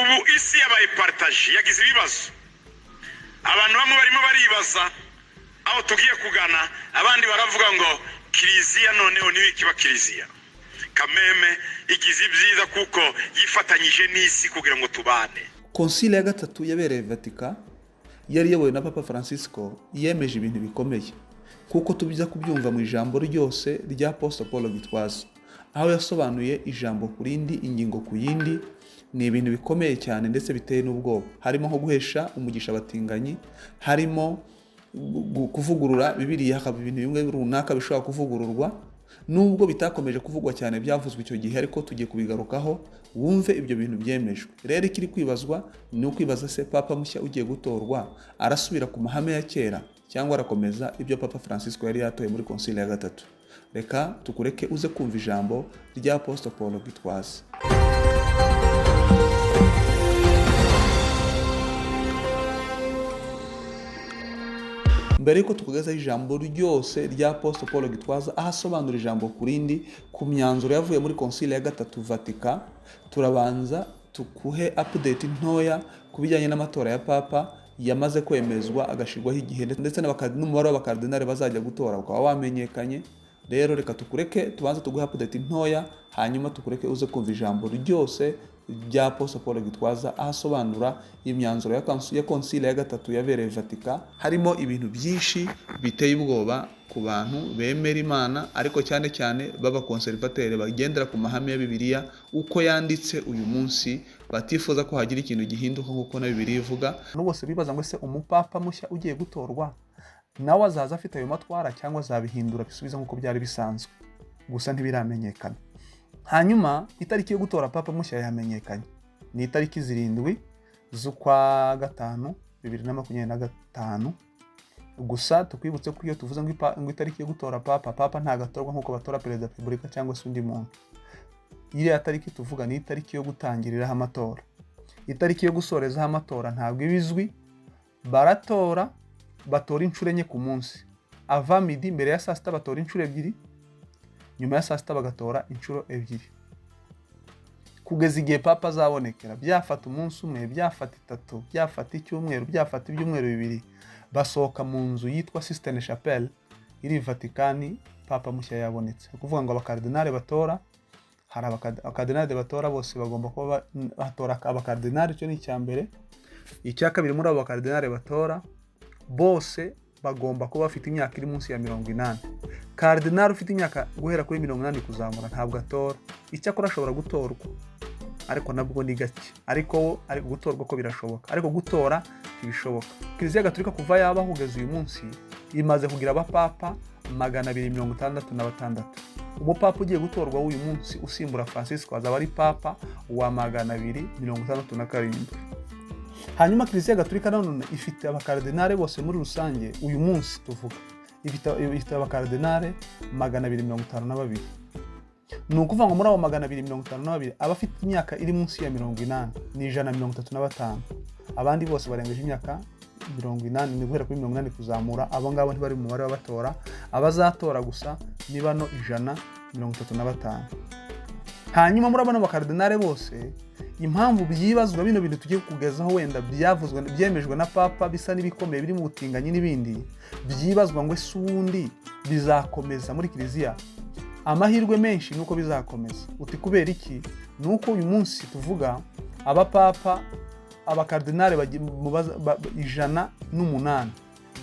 Ubu isi yabaye partagée, yagize ibibazo. Abantu bamwe barimo baribaza aho tugiye kugana, abandi baravuga ngo kiliziya noneho niyo ikiba kiliziya kameme igize ibyiza kuko yifatanyije n'isi kugira ngo tubane. Konsile ya gatatu yabereye Vatican yari iyobowe na Papa Francisco yemeje ibintu bikomeye, kuko tujya kubyumva mu ijambo ryose rya Apostle Paul Gitwaza, aho yasobanuye ijambo ku rindi, ingingo ku yindi. Ni ibintu bikomeye cyane ndetse biteye n'ubwoba, harimo nko guhesha umugisha abatinganyi, harimo kuvugurura Bibiliya, hakaba ibintu bimwe runaka bishobora kuvugururwa, nubwo bitakomeje kuvugwa cyane, byavuzwe icyo gihe, ariko tugiye kubigarukaho wumve ibyo bintu byemejwe. Rero ikiri kwibazwa ni ukwibaza se papa mushya ugiye gutorwa arasubira ku mahame ya kera cyangwa arakomeza ibyo Papa Francisco yari yatoye muri konsile ya gatatu? Reka tukureke uze kumva ijambo rya Apostle Paul Gitwaza. Mbere yuko tukugezaho ijambo ryose rya Apostle Paul Gitwaza, aho asobanura ijambo ku rindi ku myanzuro yavuye muri konsile ya gatatu Vatican, turabanza tukuhe update ntoya ku bijyanye n'amatora ya papa yamaze kwemezwa, agashyirwaho igihe, ndetse n'umubare w'abakardinali bazajya gutora ukaba wamenyekanye. Rero reka tukureke tubanze tuguhe update ntoya, hanyuma tukureke uze kumva ijambo ryose rya Apostle Paul Gitwaza, aho asobanura imyanzuro ya konsile ya gatatu yabereye Vatican. Harimo ibintu byinshi biteye ubwoba ku bantu bemera Imana, ariko cyane cyane b'abakonservateri bagendera ku mahame ya Bibiliya uko yanditse uyu munsi, batifuza ko hagira ikintu gihinduka nk'uko na Bibiliya ivuga. Bose bibaza ngo ese umupapa mushya ugiye gutorwa nawe azaza afite ayo matwara cyangwa azabihindura bisubiza nk'uko byari bisanzwe? Gusa ntibiramenyekana. Hanyuma itariki yo gutora papa mushya yamenyekanye, ni itariki 7 z'ukwa gatanu 2025. Gusa tukwibutse ko iyo tuvuze ngo itariki yo gutora papa, papa ntabwo atorwa nk'uko batora perezida wa repubulika cyangwa se undi muntu. Iriya tariki tuvuga ni itariki yo gutangiriraho amatora. Itariki yo gusorezaho amatora ntabwo iba izwi. Baratora, batora inshuro enye ku munsi: avant midi, mbere ya saa sita, batora inshuro ebyiri, nyuma ya saa sita bagatora inshuro ebyiri, kugeza igihe papa azabonekera. Byafata umunsi umwe, byafata itatu, byafata icyumweru, byafata ibyumweru 2. Basohoka mu nzu yitwa Sistine Chapel iri i Vatikani papa mushya yabonetse. Ni ukuvuga ngo abakardinali batora, hari abakardinali batora bose bagomba kuba batora abakardinali, icyo ni icya mbere. Icya kabiri, muri abo bakardinali batora bose bagomba kuba bafite imyaka iri munsi ya 80. Kardinali ufite imyaka guhera kuri 80 kuzamura ntabwo atora. Icyakora ashobora gutorwa, ariko nabwo ni gake. Ariko ari gutorwa ko birashoboka, ariko gutora ntibishoboka. Kiliziya Gatolika kuva yabaho kugeza uyu munsi imaze kugira abapapa 266. Umupapa ugiye gutorwa w'uyu munsi usimbura Francisco azaba ari papa wa 267. Hanyuma Kiliziya Gatolika nanone ifite abakardinale bose muri rusange, uyu munsi tuvuga ifite abakardinale 252. Ni ukuvuga ngo muri abo 252, abafite imyaka iri munsi ya 80 ni 135. Abandi bose barengeje imyaka 80, ni guhera kuri 80 kuzamura, abo ngabo ntibari mu mubare w'abatora. Abazatora gusa ni bano 135. Hanyuma muri bano bakardinale bose, impamvu byibazwa bino bintu tugiye kugezaho, wenda byavuzwe, byemejwe na papa, bisa n'ibikomeye biri mu butinganyi n'ibindi, byibazwa ngo ese ubundi bizakomeza muri kiliziya? Amahirwe menshi ni uko bizakomeza. Uti kubera iki? Ni uko uyu munsi tuvuga abapapa, abakardinale 108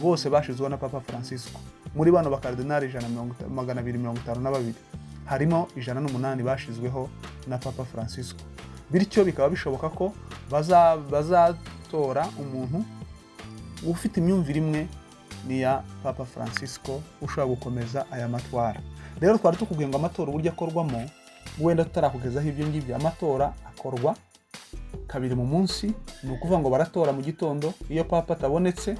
bose bashyizweho na Papa Francisco. Muri bano bakardinale 252 harimo 108 bashyizweho na Papa Francisco. Bityo bikaba bishoboka ko bazatora umuntu ufite imyumvire imwe n'iya Papa Francisco ushobora gukomeza aya matwara. Rero twari tukubwiye ngo amatora uburyo akorwamo, wenda tutarakugezaho ibyo ngibyo. Amatora akorwa kabiri mu munsi. Ni ukuvuga ngo baratora mu gitondo, iyo papa atabonetse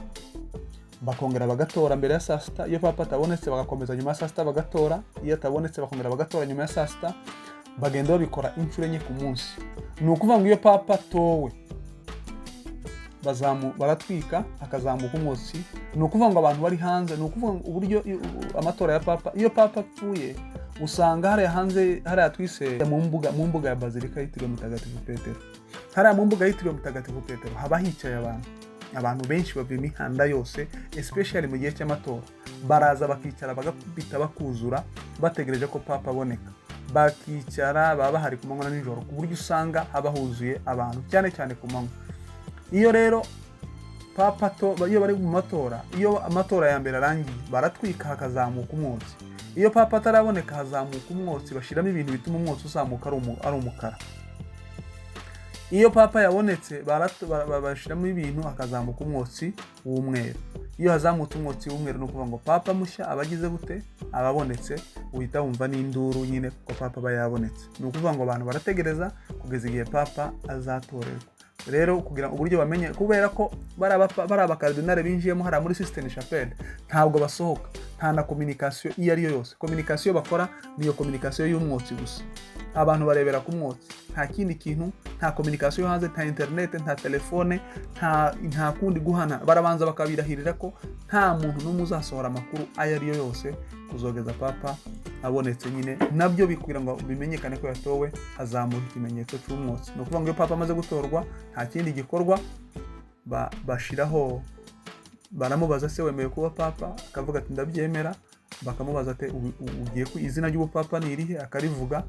bakongera bagatora mbere ya saa sita, iyo papa atabonetse bagakomeza nyuma ya saa sita bagatora, iyo atabonetse bakongera bagatora nyuma ya saa sita. Bagenda babikora inshuro enye ku munsi. Ni ukuvuga ngo iyo papa atowe baratwika, hakazamuka umwotsi. Ni ukuvuga ngo abantu bari hanze, ni ukuvuga ngo uburyo amatora ya papa, iyo papa apfuye usanga hariya hanze, hariya twise mu mbuga ya bazilika yitiriwe Mutagatifu Petero, Hariya mu mbuga yitiriwe Mutagatifu Petero haba hicaye abantu benshi bava imihanda yose, especially mu gihe cy'amatora. Baraza bakicara, bagakubita, bakuzura, bategereje ko papa aboneka. Bakicara, baba bahari ku manywa na nijoro, ku buryo usanga haba huzuye abantu cyane cyane ku manywa. Iyo rero papa to iyo bari mu matora, iyo amatora ya mbere arangiye, baratwika hakazamuka umwotsi. Iyo papa ataraboneka, hazamuka umwotsi, bashyiramo ibintu bituma umwotsi uzamuka ari umukara. Iyo papa yabonetse, bashyiramo ibintu hakazamuka umwotsi w'umweru. Iyo hazamutse umwotsi w'umweru, ni ukuvuga ngo papa mushya aba agize gute? Ababonetse. Uhita wumva n'induru nyine, kuko papa aba yabonetse. Ni ukuvuga ngo abantu barategereza kugeza igihe papa azatorerwa. Rero kugira uburyo bamenye, kubera ko bari abakaridinari binjiyemo hariya muri Sistine Chapel, ntabwo basohoka, nta na communication iyo ari yo yose. Communication bakora niyo communication y'umwotsi gusa. Abantu barebera ku mwotsi, nta kindi kintu, nta communication yo hanze, nta internet, nta telefone, nta kundi guhana. Barabanza bakabirahirira ko nta muntu n'umwe uzasohora amakuru ayo ari yo yose kuzogeza papa abonetse nyine. Nabyo bikwira ngo bimenyekane ko yatowe, hazamuka ikimenyetso cy'umwotsi. Ni ukuvuga ngo iyo papa amaze gutorwa, nta kindi gikorwa, bashiraho, baramubaza: "Se wemeye kuba papa?" Akavuga ati: "Ndabyemera." Bakamubaza ati: "Ugiye ku izina ry'ubupapa ni irihe?" Akarivuga,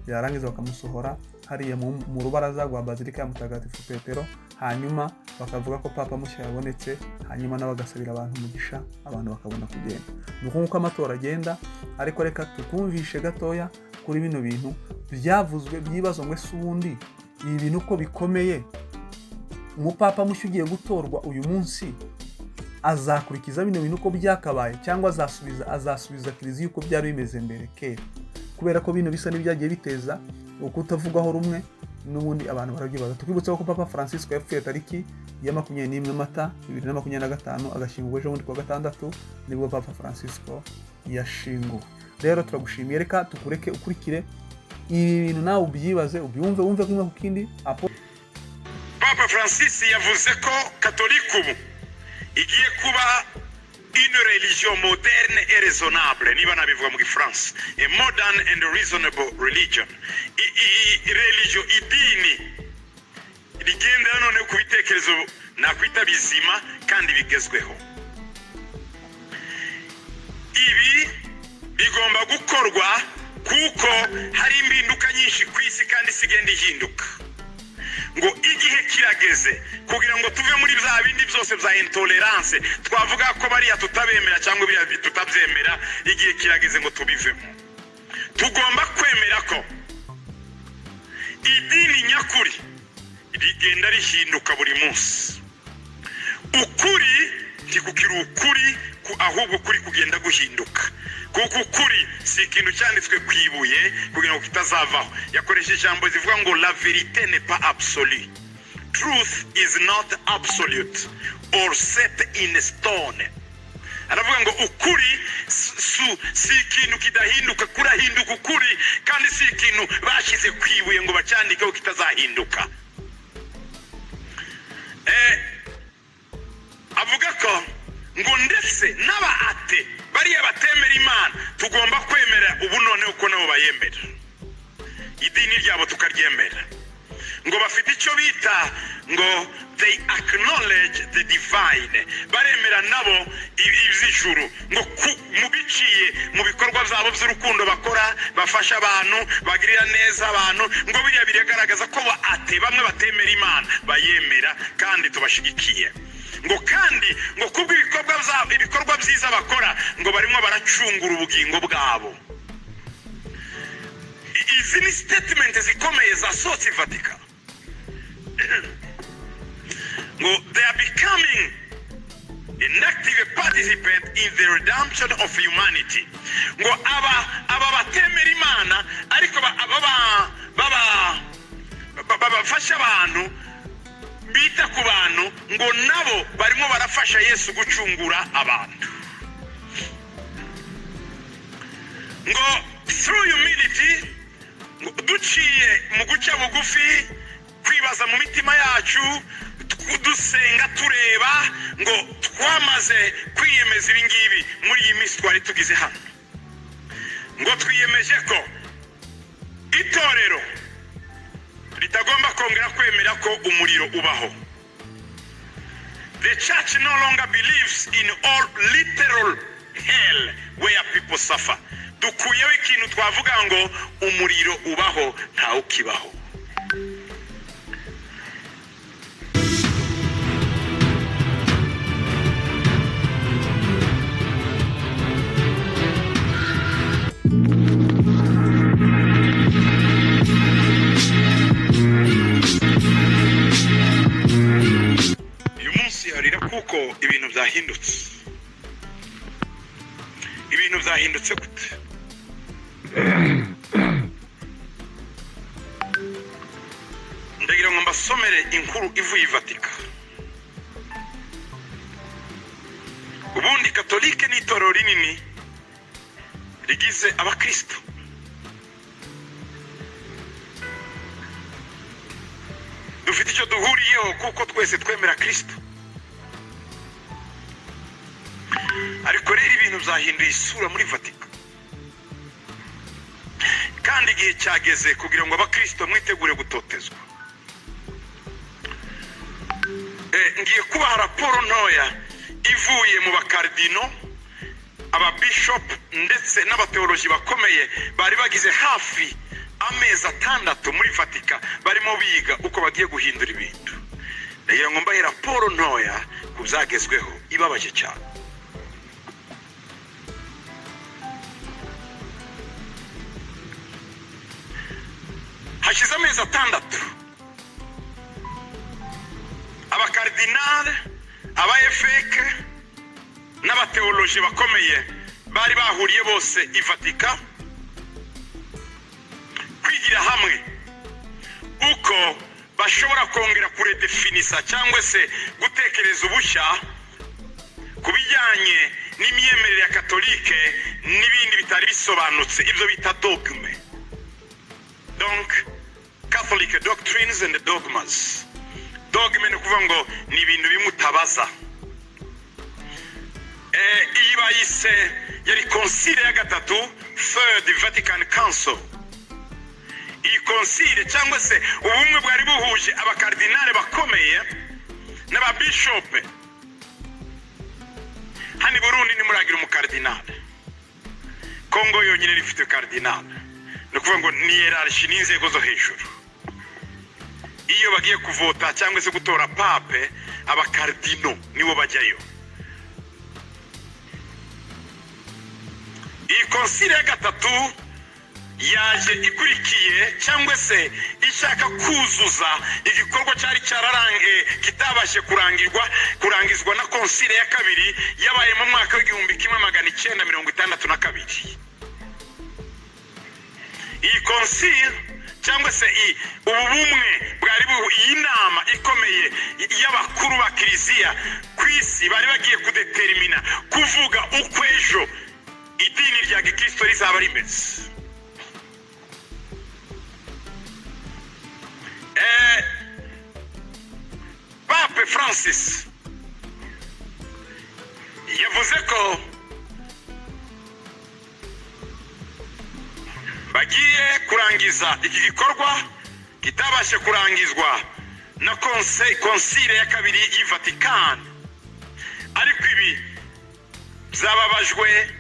yarangiza bakamusohora hariya mu rubaraza rwa Bazilika ya Mutagatifu Petero, hanyuma bakavuga ko papa mushya yabonetse, hanyuma nawe agasabira abantu umugisha, abantu bakabona kugenda. Ni uko nguko amatora agenda. Ariko reka tukumvishe gatoya kuri bino bintu byavuzwe by'ibibazo ngo: ese ubundi ibi bintu uko bikomeye, umupapa mushya ugiye gutorwa uyu munsi azakurikiza bino bintu uko byakabaye, cyangwa azasubiza kiliziya uko byari bimeze mbere kera? Kubera ko bino bisa n'ibyagiye biteza ukutavugwaho rumwe n'ubundi, abantu barabyibaza. Tukwibutsa ko Papa Francisco yapfuye tariki ya 21 Mata 2025, agashyingurwa ejo bundi kuwa gatandatu, nibwo Papa Francisco yashinguwe. Rero turagushimiye, reka tukureke ukurikire ibi bintu, nawe ubyibaze, ubyumve, wumve kimwe ku kindi. Papa Francis yavuze ko katolika ubu igiye kuba une religion moderne et raisonnable, niba nabivuga mu Gifaransa, a modern and reasonable religion. Religion, idini rigendera none ku bitekerezo nakwita bizima kandi bigezweho. Ibi bigomba gukorwa kuko hari impinduka nyinshi ku isi kandi isi igenda ihinduka. Ngo igihe kirageze kugira ngo tuve muri bya bindi byose bya intolerance, twavuga ko bariya tutabemera cyangwa biriya tutabyemera. Igihe kirageze ngo tubivemo. Tugomba kwemera ko idini nyakuri rigenda rihinduka buri munsi. Ukuri ntikukiri ukuri, ahubwo ukuri kugenda guhinduka, kuko ukuri si ikintu cyanditswe ku ibuye kugira ngo kitazavaho. Yakoresha ijambo zivuga ngo "La vérité n'est pas absolue", "Truth is not absolute or set in stone". Aravuga ngo ukuri si ikintu kidahinduka, kurahinduka ukuri, kandi si ikintu bashyize ku ibuye ngo bacyandikeho kitazahinduka. Avuga ko ngo ndetse n'aba athées, bariya batemera Imana, tugomba kwemera ubu noneho ko nabo bayemera, idini ryabo tukaryemera. Ngo bafite icyo bita ngo they acknowledge the divine, baremera nabo iby'ijuru, ngo mu biciye mu bikorwa byabo by'urukundo bakora, bafasha abantu, bagirira neza abantu. Ngo biriya biragaragaza ko ba athées bamwe batemera Imana bayemera kandi tubashigikiye. Ngo kandi ngo kubwo ibikorwa byabo, ibikorwa byiza bakora, ngo barimo baracungura ubugingo bwabo. Izi ni statement zikomeye zasohotse i Vatican. Ngo they are becoming an active participant in the redemption of humanity. Ngo aba batemera Imana ariko aba bafasha abantu, bita ku bantu, ngo nabo barimo barafasha Yesu gucungura abantu. Ngo through humility, ngo duciye mu guca bugufi, kwibaza mu mitima yacu, dusenga, tureba, ngo twamaze kwiyemeza ibi ngibi muri iyi minsi twari tugize hano. Ngo twiyemeje ko itorero Ritagomba kongera kwemera ko umuriro ubaho. The church no longer believes in all literal hell where people suffer. Dukuyeho ikintu twavuga ngo umuriro ubaho, ntawukibaho. Uyu munsi harira kuko ibintu byahindutse. Ibintu byahindutse gute? Ndagira ngo mbasomere inkuru ivuye i Vatika. Ubundi Katolike ni itorero rinini rigize abakristo. Dufite icyo duhuriyeho kuko twese twemera Kristo. Ariko rero ibintu byahinduye isura muri Vatika, kandi igihe cyageze kugira ngo abakristo mwitegure gutotezwa. Ngiye kubaha raporo ntoya ivuye mu bakardino, ababishopu ndetse n'abateoloji bakomeye bari bagize hafi amezi 6 muri Vatika barimo biga uko bagiye guhindura ibintu. Ndagira ngo mbahe raporo ntoya ku byagezweho ibabaje cyane. Hashize amezi 6 abakardinali, abaefeke n'abateoloji bakomeye bari bahuriye bose i Vatika kwigira hamwe uko bashobora kongera kuredefinisa cyangwa se gutekereza ubushya ku bijyanye n'imyemerere ya Katolike n'ibindi bitari bisobanutse, ibyo bita dogme, donc Catholic doctrines and dogmas. Dogme ni ukuvuga ngo ni ibintu bimwe utabaza. Iyi bayise yari konsile ya gatatu, Third Vatican Council. Iyi konsile cyangwa se ubumwe bwari buhuje abakardinale bakomeye n'ababishope. Hano i Burundi ntimuragira umukardinale, Kongo yonyine rifite kardinale. Ni ukuvuga ngo ni hierarchy, ni inzego zo hejuru. Iyo bagiye kuvota cyangwa se gutora pape, abakardino nibo bajyayo. Iyi konsile ya gatatu yaje ikurikiye cyangwa se ishaka kuzuza igikorwa cyari cyararangiye kitabashe kurangizwa na konsile ya kabiri yabaye mu mwaka w'1962. Iyi konsile cyangwa se ubu bumwe bwari iyi nama ikomeye y'abakuru ba kiliziya ku isi bari bagiye kudetermina, kuvuga uko ejo idini rya gikristo rizaba rimeze. Pape Francis yavuze ko bagiye kurangiza iki gikorwa kitabashe kurangizwa na konsile ya kabiri y'i Vatican. Ariko ibi byababajwe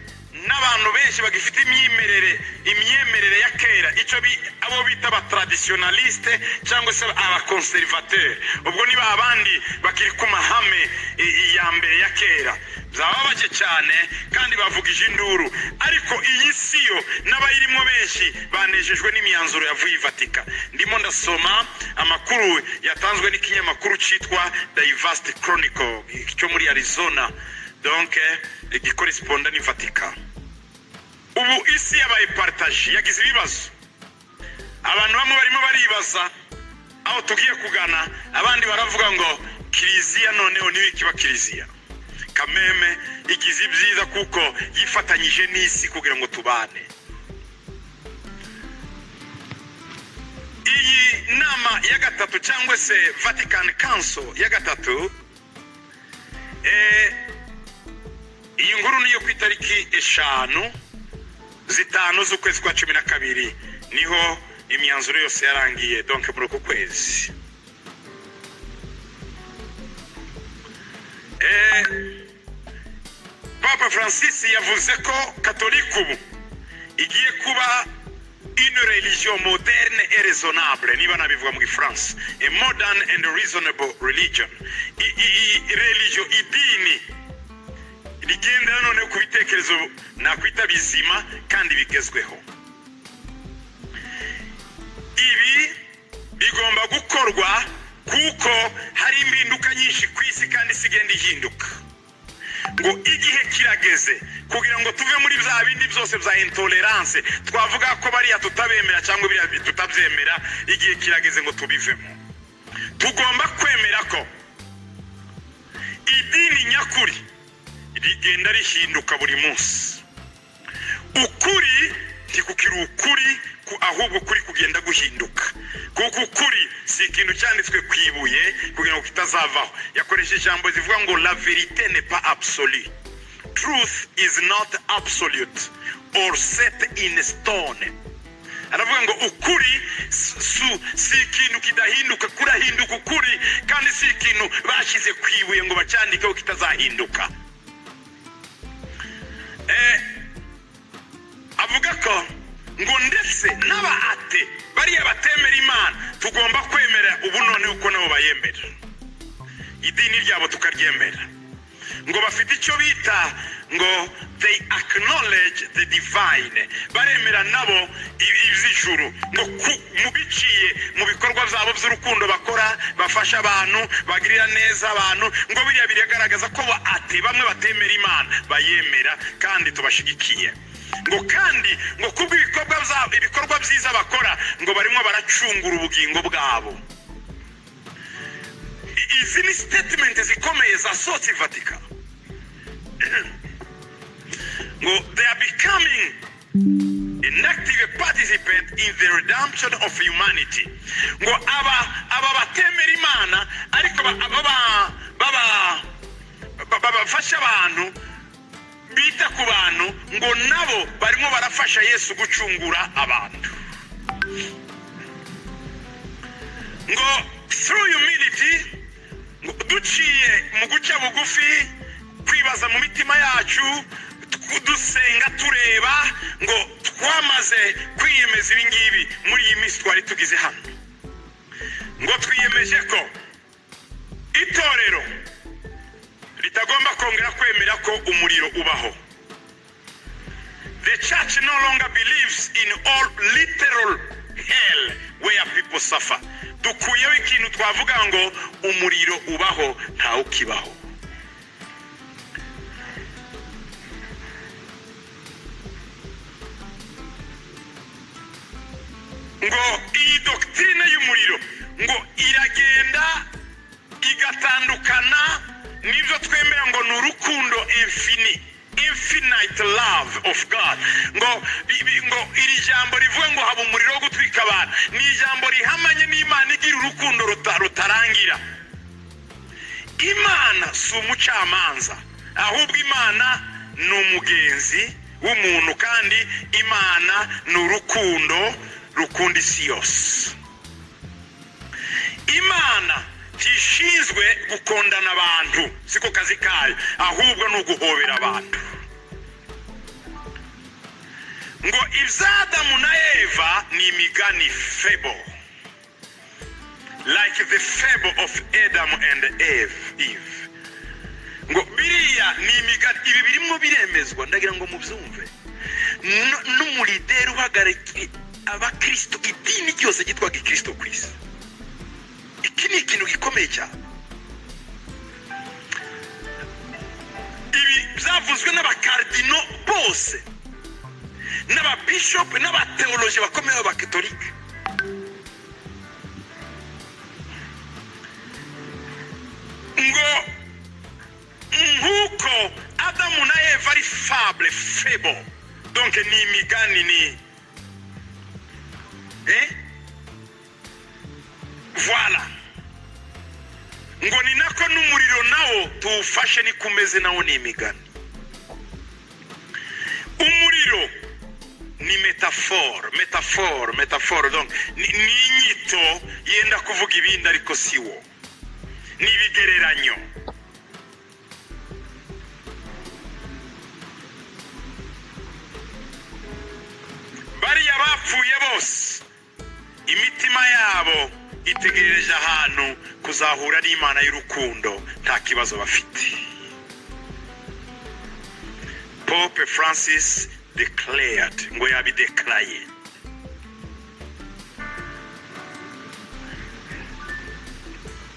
n'abantu benshi bagifite imyemerere ya kera, icyo abo bita abatraditionaliste cyangwa se abakonservateur. Ubwo niba abandi bakiri ku mahame ya mbere ya kera, byababaje cyane kandi bavugije induru. Ariko iyi si yo n'abayirimo benshi banejejwe n'imyanzuro yavuye i Vatika. Ndimo ndasoma amakuru yatanzwe n'ikinyamakuru cyitwa Diversity Chronicle cyo muri Arizona, donc igikoresponda ni Vatika. Ubu isi yabaye partagée, yagize ibibazo. Abantu bamwe barimo baribaza aho tugiye kugana, abandi baravuga ngo kiliziya noneho niyo ikiba kiliziya. Kameme igize ibyiza kuko yifatanyije n'isi kugira ngo tubane. Iyi nama ya gatatu cyangwa se Vatican Council ya gatatu, iyi nkuru niyo ku itariki 5, 5 z'ukwezi kwa 12 niho Imyanzuro yose yarangiye, donc muri uku kwezi. Papa Francis yavuze ko Katolika ubu igiye kuba une religion moderne et raisonnable, niba nabivuga mu Gifaransa, a modern and reasonable religion. Religion, idini rigendera noneho ku bitekerezo nakwita bizima kandi bigezweho. Ibi bigomba gukorwa kuko hari impinduka nyinshi ku isi kandi isi igenda ihinduka. Ngo igihe kirageze kugira ngo tuve muri bya bindi byose bya intolerance, twavuga ko bariya tutabemera cyangwa biriya tutabyemera. Igihe kirageze ngo tubivemo. Tugomba kwemera ko idini nyakuri rigenda rihinduka buri munsi. Ukuri ntikukiri ukuri, ahubwo ukuri kugenda guhinduka, kuko ukuri si ikintu cyanditswe ku ibuye kugira ngo kitazavaho. Yakoresha ijambo zivuga ngo "La vérité n'est pas absolue", "Truth is not absolute or set in stone". Aravuga ngo ukuri si ikintu kidahinduka, kurahinduka ukuri, kandi si ikintu bashyize ku ibuye ngo bacyandikeho kitazahinduka. Avuga ko ngo ndetse n'aba athée, bariya batemera Imana, tugomba kwemera ubu noneho uko nabo bayemera, idini ryabo tukaryemera. Ngo bafite icyo bita ngo they acknowledge the divine, baremera nabo iby'ijuru, ngo mu biciye mu bikorwa byabo by'urukundo bakora, bafasha abantu, bagirira neza abantu. Ngo biriya biragaragaza ko ba athée bamwe batemera Imana bayemera kandi tubashigikiye. Ngo kandi ngo kubwo ibikorwa byabo, ibikorwa byiza bakora, ngo barimo baracungura ubugingo bwabo. Izi ni statement zikomeye zasohotse i Vatican. Ngo they are becoming an active participant in the redemption of humanity. Ngo aba batemera Imana ariko aba bafasha abantu, bita ku bantu, ngo nabo barimo barafasha Yesu gucungura abantu. Ngo through humility, ngo duciye mu guca bugufi, kwibaza mu mitima yacu, dusenga, tureba, ngo twamaze kwiyemeza ibi ngibi muri iyi minsi twari tugize hano. Ngo twiyemeje ko itorero ritagomba kongera kwemera ko umuriro ubaho. The church no longer believes in all literal hell where people suffer. Dukuyeho ikintu twavuga ngo umuriro ubaho, ntawe ukibaho. Ngo iyi doctrine y'umuriro ngo iragenda igatandukana n'ibyo twemera ngo ni urukundo infini, infinite love of God. Ngo ngo iri jambo rivuga ngo haba umuriro wo gutwika abantu ni ijambo rihamanye n'Imana igira urukundo rutarangira. Imana si umucamanza, ahubwo Imana ni umugenzi w'umuntu, kandi Imana ni urukundo rukunda isi yose. Imana ntishinzwe gukondana abantu, siko kazi kayo, ahubwo ni uguhobera abantu. Ngo ibya Adamu na Eva ni imigani, fable, like the fable of Adam and Eve. Ngo biriya ni imigani. Ibi birimo biremezwa, ndagira ngo mubyumve, n'umulideri uhagarariye abakristo, idini ryose ryitwa gikristo ku isi. Iki ni ikintu gikomeye cyane. Ibi byavuzwe n'abakardino bose n'ababishopu n'abateoloji bakomeye b'abakatolike. Ngo nk'uko Adamu na Eva ari fable, fable, donc ni imigani, ni voilà, ngo ni nako n'umuriro nawo tuwufashe niko umeze, nawo ni imigani. Umuriro ni Ni métaphore, métaphore, métaphore. Donc ni inyito yenda kuvuga ibindi, ariko si wo, ni ibigereranyo. Bariya bapfuye bose, imitima yabo itegerereje ahantu kuzahura n'Imana y'urukundo, nta kibazo bafite. Pope Francis declared, ngo yabidekaraye.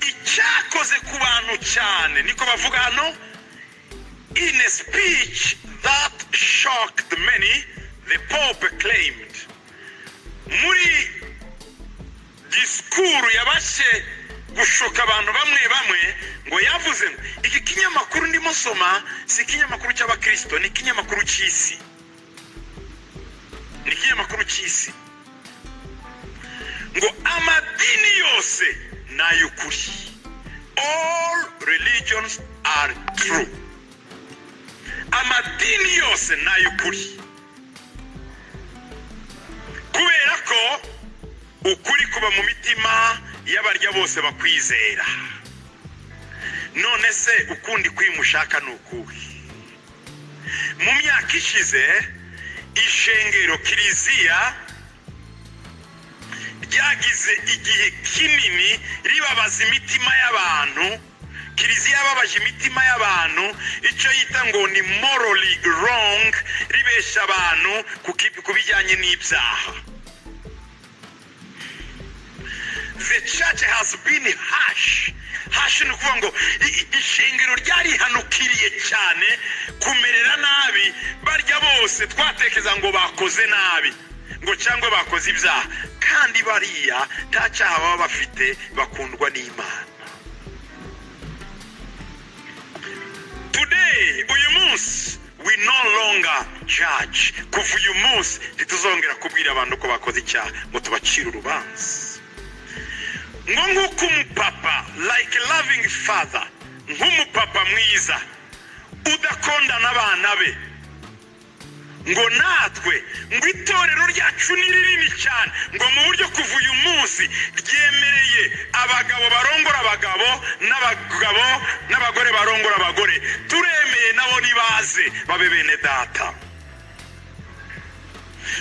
Icyakoze ku bantu cyane, niko bavuga hano: "In a speech that shocked many, the Pope claimed", muri disikuru yabashe gushoka abantu bamwe bamwe, ngo yavuze ngo, iki kinyamakuru ndimo soma si ikinyamakuru cy'abakirisito, ni ikinyamakuru cy'isi, ni ikinyamakuru cy'isi, ngo amadini yose ni ay'ukuri, all religions are true, amadini yose ni ay'ukuri kubera ko ukuri kuba mu mitima y'abarya bose bakwizera. None se ukundi kwimushaka ni ukuhe? Mu myaka ishize, ishengero kiliziya ryagize igihe kinini ribabaza imitima y'abantu. Kiliziya yababaje imitima y'abantu, icyo yita ngo ni morally wrong, ribesha abantu ku bijyanye n'ibyaha. The church has been harsh. Harsh ni ukuvuga ngo ishengero ryarihanukiriye cyane kumerera nabi barya bose twatekereza ngo bakoze nabi, ngo cyangwa bakoze ibyaha, kandi bariya nta cyaha baba bafite, bakundwa n'Imana. Today, uyu munsi, we no longer judge. Kuva uyu munsi ntituzongera kubwira abantu ko bakoze icyaha, ngo tubacire urubanza. Ngo nk'uko umupapa, like a loving father, nk'umupapa mwiza udakondana abana be, ngo natwe, ngo itorero ryacu ni rinini cyane, ngo mu buryo kuva uyu munsi ryemereye abagabo barongora abagabo n'abagabo n'abagore barongora abagore, turemeye nabo nibaze babe bene data.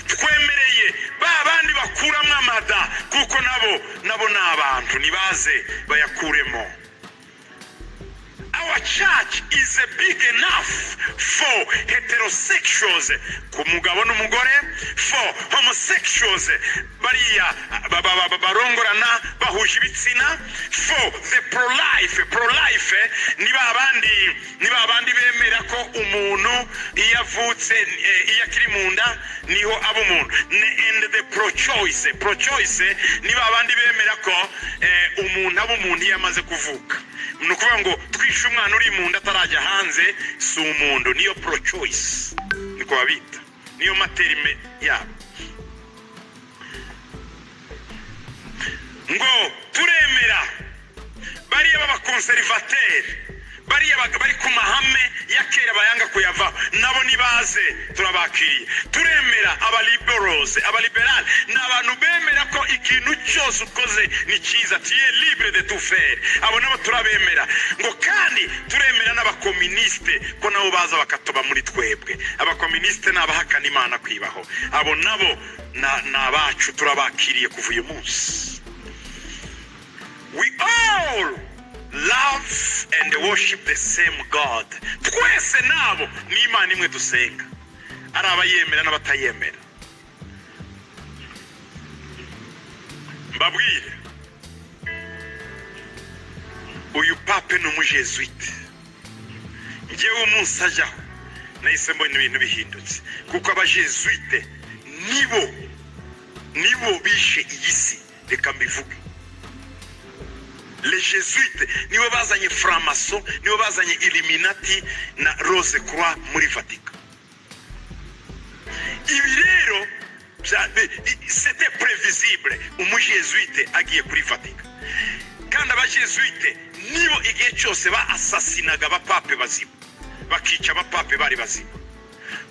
Twemereye ba bandi bakuramo amada, kuko nabo ni abantu, nibaze bayakuremo. Our church is a big enough for heterosexuals, ku mugabo n'umugore, for homosexuals, bariya barongorana bahuje ibitsina, for the pro-life. Pro-life ni ba bandi bemera ko umuntu iyo avutse, iyo akiri mu nda niho aba umuntu. And the pro-choice. Pro-choice ni ba bandi bemera ko umuntu aba umuntu iyo amaze kuvuka. Ni ukuvuga ngo twishe umwana uri mu nda atarajya hanze, si umuntu. Niyo pro choice, niko babita, niyo ma terme yabo. Ngo turemera bariya b'aba conservateurs, bariya bari ku mahame ya kera bayanga kuyavaho, nabo nibaze, turabakiriye. Turemera aba liberals. Aba libéral ni abantu bemera ko ikintu cyose ukoze ni cyiza, tu es libre de tout faire. Abo nabo turabemera. Ngo kandi turemera n'abakominisite ko nabo baza bakatoba muri twebwe. Abakominisite ni abahakana Imana kwibaho. Abo nabo ni abacu, turabakiriye kuva uyu munsi. We all love and worship the same God. Twese nabo ni Imana imwe dusenga, ari abayemera n'abatayemera. Mbabwire, uyu pape ni umujesuite. Ngewe umunsi ajyaho nahise mbona ibintu bihindutse, kuko abajesuite nibo bishe iyi si. Reka mbivuge: les jésuites nibo bazanye franc-maçon, nibo bazanye Illuminati na Rose Croix muri Vatican. Ibi rero c'était prévisible, umujesuite agiye kuri Vatican. Kandi abajesuite nibo igihe cyose ba assassinaga abapape bazima, bakica abapape bari bazima.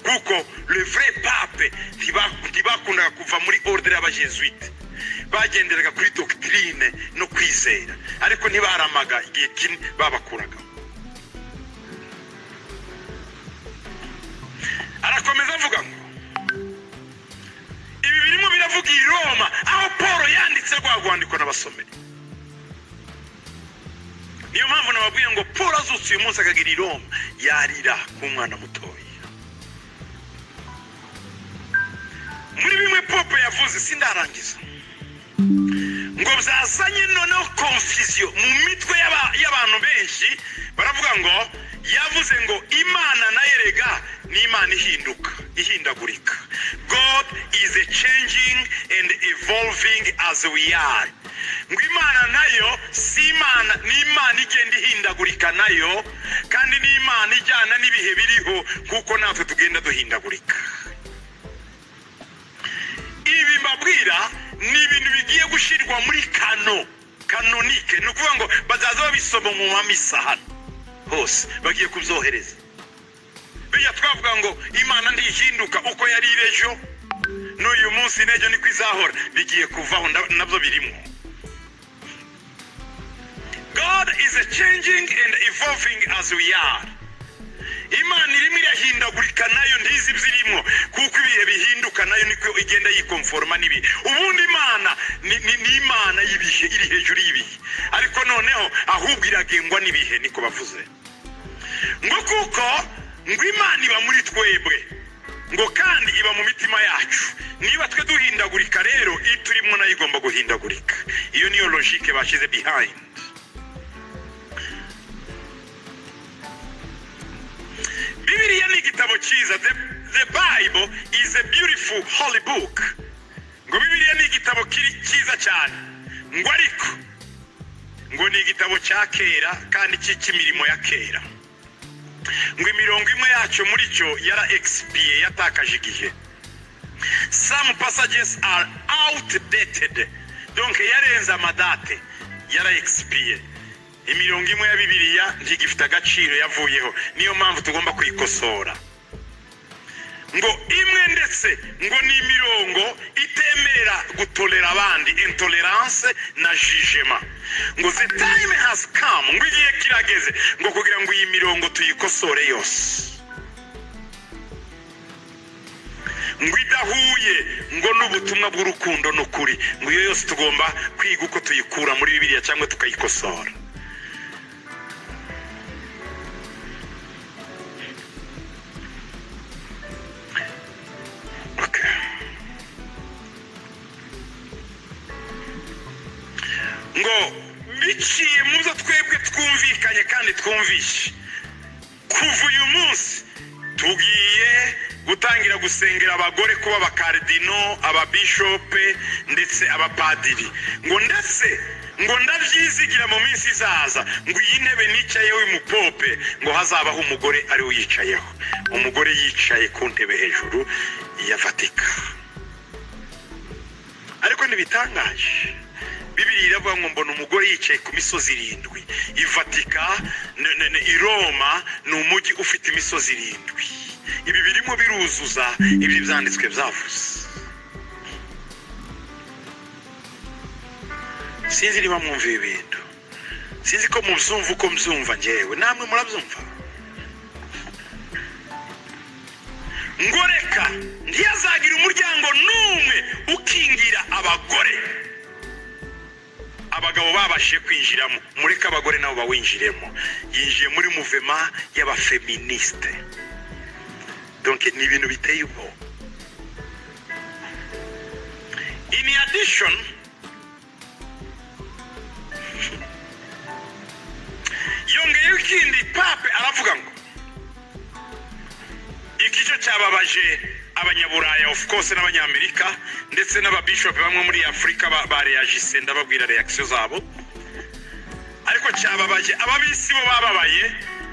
Kuko le vrai pape ntibakundaga kuva muri ordre y'Abajesuite, bagenderaga kuri doctrine no kwizera, ariko ntibaramaga igihe kimwe, babakuragaho. Arakomeza avuga ngo ibi birimo biravuga i Roma, aho Paul yanditse rwa rwandiko n'abasomeri. Niyo mpamvu nababwiye ngo Paul azutse uyu munsi akagira i Roma, yarira nk'umwana mutoya. Muri bimwe Pope yavuze, sindarangiza, ngo byazanye noneho confusion mu mitwe y'abantu benshi. Baravuga ngo yavuze ngo Imana nayo erega ni Imana ihinduka, ihindagurika. God is a changing and evolving as we are. Ngo Imana nayo si Imana, ni Imana igenda ihindagurika nayo, kandi ni Imana ijyana n'ibihe biriho kuko natwe tugenda duhindagurika. Ibi mbabwira ni ibintu bigiye gushyirwa muri canon canonique, ni ukuvuga ngo bazaza babisoma mu mamisa hano hose, bagiye kubyohereza. Bijya twavuga ngo Imana ntihinduka, uko yari iri ejo n'uyu munsi n'ejo niko izahora, bigiye kuvaho, nabyo birimo. God is a changing and evolving as we are. Imana irimo irahindagurika nayo, ntizi ibyo irimo, kuko ibihe bihinduka nayo niko igenda yikonforoma n'ibihe. Ubundi Imana ni Imana y'ibihe, iri hejuru y'ibihe, ariko noneho ahubwo iragengwa n'ibihe, niko bavuze. Ngo kuko ngo Imana iba muri twebwe, ngo kandi iba mu mitima yacu. Niba twe duhindagurika rero, iyo turimo nayo igomba guhindagurika. Iyo niyo logique bashyize behind. Bibiliya ni igitabo cyiza. The Bible is a beautiful holy book. Ngo Bibiliya ni igitabo kiri cyiza cyane, ngo ariko ngo ni igitabo cya kera kandi cy'imirimo ya kera. Ngo imirongo imwe yacyo muri cyo yara expiye, yatakaje igihe. Some passages are outdated, donc yarenze amadate, yara expiye. Imirongo imwe ya Bibiliya ntigifite agaciro, yavuyeho, niyo mpamvu tugomba kuyikosora. Ngo imwe ndetse ngo ni imirongo itemerera gutorera abandi, intolerance na jugement. Ngo the time has come, ngo igihe kirageze, ngo kugira ngo iyi mirongo tuyikosore yose, ngo idahuye ngo n'ubutumwa bw'urukundo n'ukuri, ngo iyo yose tugomba kwiga uko tuyikura muri Bibiliya cyangwa tukayikosora. Okay. Ngo biciye mu byo twebwe twumvikanye kandi twumvishe, kuva uyu munsi tugiye gutangira gusengera abagore kuba abakaridino, ababishope ndetse abapadiri. Ngo ndetse ngo ndabyizigira mu minsi izaza, ngo iyi ntebe nicayeho y'umupope, ngo hazabaho umugore ari we uyicayeho, umugore yicaye ku ntebe hejuru ya Vatika. Ariko ntibitangaje, Bibiri iravuga ngo mbona umugore yicaye ku misozi irindwi. I Vatika, i Roma ni umujyi ufite imisozi irindwi. Ibi birimo biruzuza ibyo Ibyanditswe byavuze. Sinzi niba mwumva ibi bintu, sinzi ko mubyumva uko mbyumva ngewe, namwe murabyumva. Ngo reka ntiyazagira umuryango n'umwe ukingira abagore, abagabo babashije kwinjiramo, mureke abagore nabo bawinjiremo. Yinjiye muri mouvement y'abaféministes, donc ni ibintu biteye ubwoba. In addition, yongeyeho ikindi, pape aravuga ngo iki cyo cyababaje Abanyaburaya, of course, n'Abanyamerika ndetse n'ababishopu bamwe muri Afurika bareyagise, ndababwira réaction zabo. Ariko cyababaje ababisi, bo bababaye.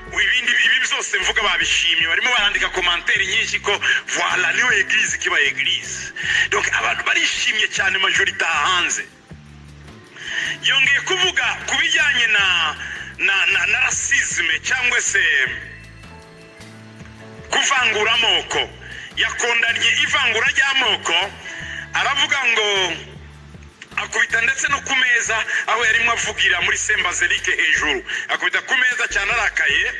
Ibindi ibi byose mvuga babishimye, barimo barandika commentaires nyinshi ko voilà, niyo église kiba église. Donc abantu barishimye cyane, majorité hanze. Yongeye kuvuga ku bijyanye na racisme cyangwa se kuvangura amoko. Kuvangura amoko, yakondanye ivangura ry'amoko. Aravuga ngo akubita ndetse no ku meza aho yarimo avugira muri Saint Basilique hejuru, akubita ku meza cyane arakaye.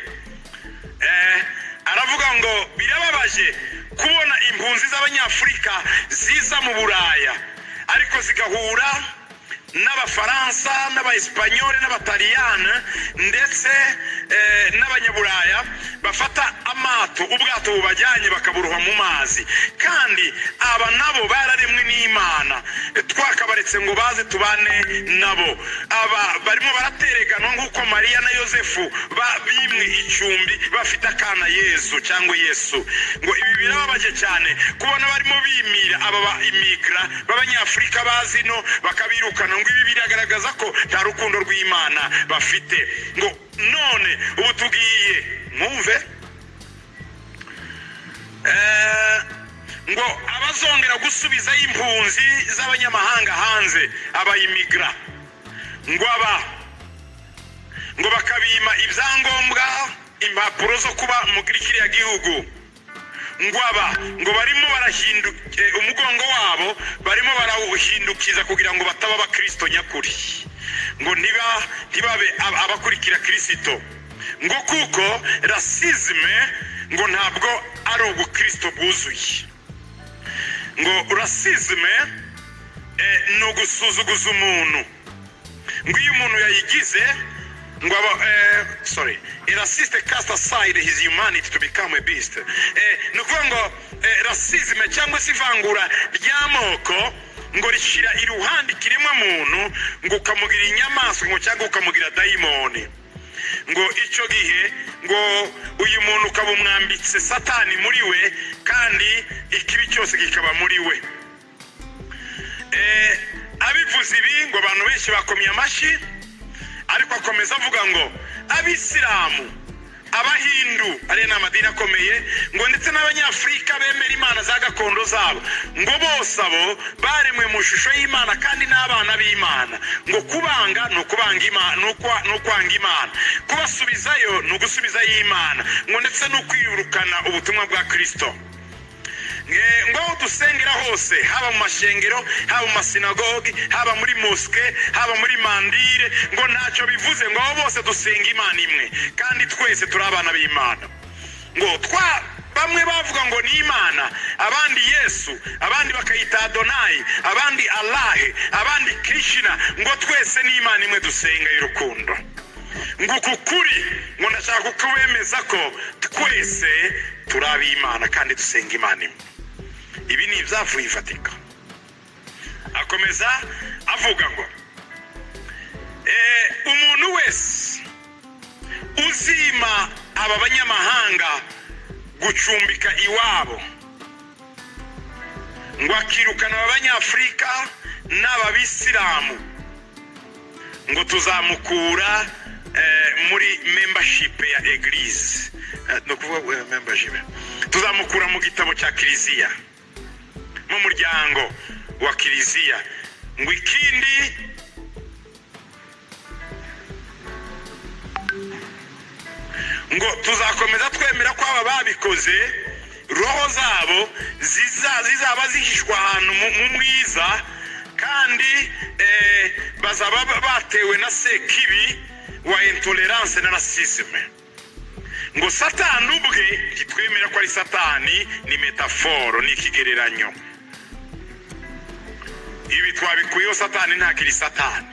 Aravuga ngo birababaje kubona impunzi z'Abanyafurika ziza mu Buraya, ariko zigahura n'Abafaransa n'Abaesipanyoli n'Abataliyani ndetse n'Abanyaburaya bafata amato, ubwato bubajyanye bakaburoha mu mazi. Kandi aba nabo bararemwe n'Imana, twakabaretse ngo baze tubane nabo. Aba barimo baratereganwa nk'uko Mariya na Yosefu bimwe icumbi bafite akana Yezu cyangwa Yesu. Ngo ibi birababaje cyane kubona barimo bimira aba ba immigrants b'Abanyafurika bazi no bakabirukana. Ngo ibi biragaragaza ko nta rukundo rw'Imana bafite. Ngo none ubu tugiye mwumve ngo abazongera gusubizayo impunzi z'abanyamahanga hanze, aba immigrants, ngo aba ngo bakabima ibyangombwa, impapuro zo kuba muri kiriya gihugu, ngo aba ngo barimo barahinduka umugongo wabo, barimo barawuhindukiza kugira ngo bataba Abakristo nyakuri, ngo ntibabe abakurikira Kirisito, ngo kuko racisme ngo ntabwo ari ubukristo bwuzuye. Ngo racisme ni ugusuzuguza umuntu. Ngo iyo umuntu yayigize ngo aba sorry, a racist cast aside his humanity to become a beast. Ni ukuvuga ngo racisme cyangwa se ivangura ry'amoko ngo rishyira iruhande ikiremwa muntu, ngo ukamugira inyamaswa, ngo cyangwa ukamugira dayimoni. Ngo icyo gihe ngo uyu muntu ukaba umwambitse Satani muri we, kandi ikibi cyose kikaba muri we. Abivuze ibi, ngo abantu benshi bakomye amashyi, ariko akomeza avuga ngo Abisilamu, Abahindu, ariyo ni amadini akomeye, ngo ndetse n'Abanyafurika bemera imana za gakondo zabo, ngo bose abo baremwe mu ishusho y'Imana kandi n'abana b'Imana. Ngo kubanga ni ukubanga Imana, ni ukwanga Imana, kubasubizayo ni ugusubizayo Imana, ngo ndetse no kwirukana ubutumwa bwa Kirisito. Ngo aho dusengera hose, haba mu mashengero, haba mu masinagogi, haba muri mosquée, haba muri mandir, ngo ntacyo bivuze, ngo aho bose dusenga Imana imwe kandi twese turi abana b'Imana. Ngo twa bamwe bavuga ngo ni Imana, abandi Yesu, abandi bakayita Adonayi, abandi Alahe, abandi Krishna, ngo twese ni Imana imwe dusenga y'urukundo. Ngo uku kuri ngo ndashaka kukubemeza ko twese turi ab'Imana kandi dusenga Imana imwe. Ibi ni ibyavuye i Vatican. Akomeza avuga ngo umuntu wese uzima aba banyamahanga gucumbika iwabo, ngo akirukana aba Banyafurika n'aba Bisilamu, ngo tuzamukura muri membership ya église. Ni ukuvuga membership, tuzamukura mu gitabo cya kiliziya, mu muryango wa kiliziya. Ngo ikindi, ngo tuzakomeza twemera ko aba babikoze roho zabo zizaba zihishwa ahantu mu mwiza, kandi bazaba batewe na sekibi wa intolerance na racisme. Ngo Satani ubwe ntitwemera ko ari Satani, ni métaphore, ni ikigereranyo. Ibi twabikuyeho, Satani ntakiri Satani.